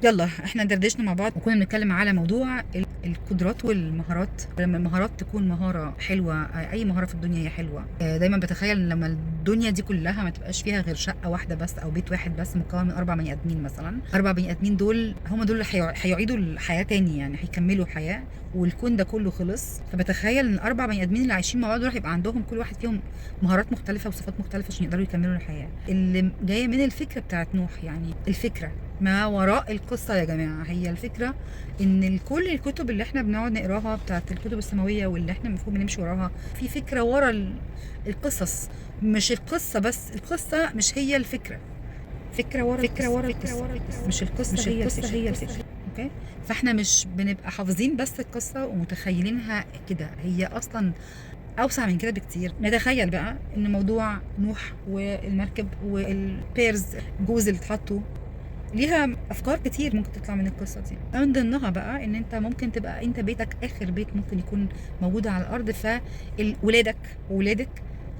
يلا، احنا دردشنا مع بعض وكنا بنتكلم على موضوع القدرات والمهارات. لما المهارات تكون مهارة حلوة، اي مهارة في الدنيا هي حلوة. دايما بتخيل إن لما الدنيا دي كلها ما تبقاش فيها غير شقة واحدة بس او بيت واحد بس مكون من 4 بني ادمين مثلا، 4 بني ادمين دول هم دول اللي هيعيدوا الحياة تاني، يعني هيكملوا حياة والكون ده كله خلص. فبتخيل ان الاربع بني ادمين اللي عايشين مع بعض دول هيبقى عندهم كل واحد فيهم مهارات مختلفة وصفات مختلفة عشان يقدروا يكملوا الحياة اللي جاية من الفكرة بتاعت نوح. يعني الفكرة ما وراء القصة يا جماعة هي الفكرة ان كل الكتب اللي احنا بنقعد نقراها بتاعت الكتب السماوية واللي احنا المفروض بنمشي وراها، في فكرة ورا القصص، مش القصة بس، القصة مش هي الفكرة، فكرة ورا فكرة ورا القصة، مش القصة مش هي القصة هي الفكرة. okay، فاحنا مش بنبقى حافظين بس القصة ومتخيلينها كده، هي اصلا اوسع من كده بكتير. نتخيل بقى ان موضوع نوح والمركب وال pairs جوز اللي اتحطوا ليها افكار كتير ممكن تطلع من القصة دي. من ضمنها بقى ان انت ممكن تبقى انت بيتك اخر بيت ممكن يكون موجود على الارض، فولادك وولادك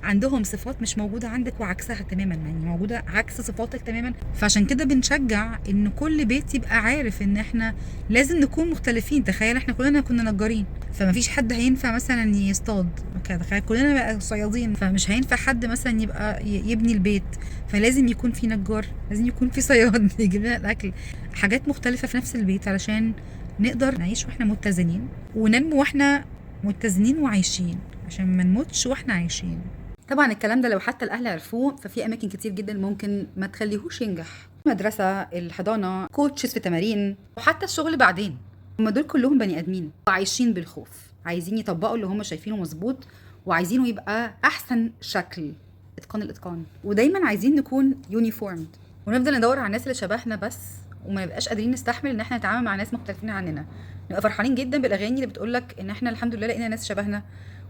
عندهم صفات مش موجودة عندك وعكسها تماما، يعني موجودة عكس صفاتك تماما. فعشان كده بنشجع ان كل بيت يبقى عارف ان احنا لازم نكون مختلفين. تخيل احنا كلنا كنا نجارين، فما فيش حد هينفع مثلا يصطاد، تخيل كلنا بقى صيادين، فمش هينفع حد مثلا يبقى يبني البيت، فلازم يكون في نجار، لازم يكون في صياد يجيب لنا الاكل. حاجات مختلفة في نفس البيت علشان نقدر نعيش واحنا متزنين، وننمو واحنا متزنين وعايشين، عشان ما نموتش واحنا عايشين. طبعا الكلام ده لو حتى الاهل عرفوه، ففي اماكن كتير جدا ممكن ما تخليهوش ينجح، المدرسة، الحضانة، coaches في تمارين، وحتى الشغل بعدين. هم دول كلهم بني ادمين وعايشين بالخوف، عايزين يطبقوا اللي هم شايفينه مظبوط وعايزينه يبقى احسن شكل، اتقان الاتقان، ودايما عايزين نكون uniformed، ونفضل ندور على الناس اللي شبهنا بس، وما نبقاش قادرين نستحمل ان احنا نتعامل مع ناس مختلفين عننا. نبقى فرحانين جدا بالاغاني اللي بتقولك ان احنا الحمد لله لقينا ناس شبهنا،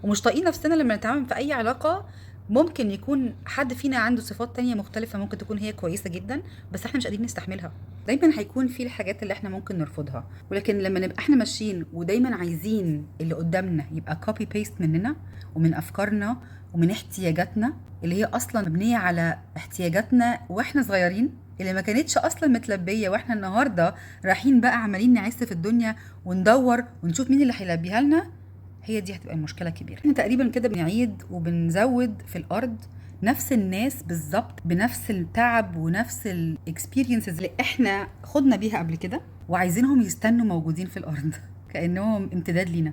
ومش طايقين نفسنا لما نتعامل في اي علاقة ممكن يكون حد فينا عنده صفات تانية مختلفة، ممكن تكون هي كويسة جدا بس احنا مش قادرين نستحملها. دايما هيكون في الحاجات اللي احنا ممكن نرفضها، ولكن لما نبقى احنا ماشيين ودايما عايزين اللي قدامنا يبقى copy paste مننا ومن افكارنا ومن احتياجاتنا اللي هي اصلا مبنية على احتياجاتنا واحنا صغيرين، اللي ما كانتش اصلا متلبيه، واحنا النهارده رايحين بقى عمالين نعس في الدنيا وندور ونشوف مين اللي هيلبيها لنا، هي دي هتبقى المشكلة الكبيرة. احنا تقريبا كده بنعيد وبنزود في الارض نفس الناس بالظبط، بنفس التعب ونفس ال experiences اللي احنا خدنا بيها قبل كده، وعايزينهم يستنوا موجودين في الارض كانهم امتداد لينا.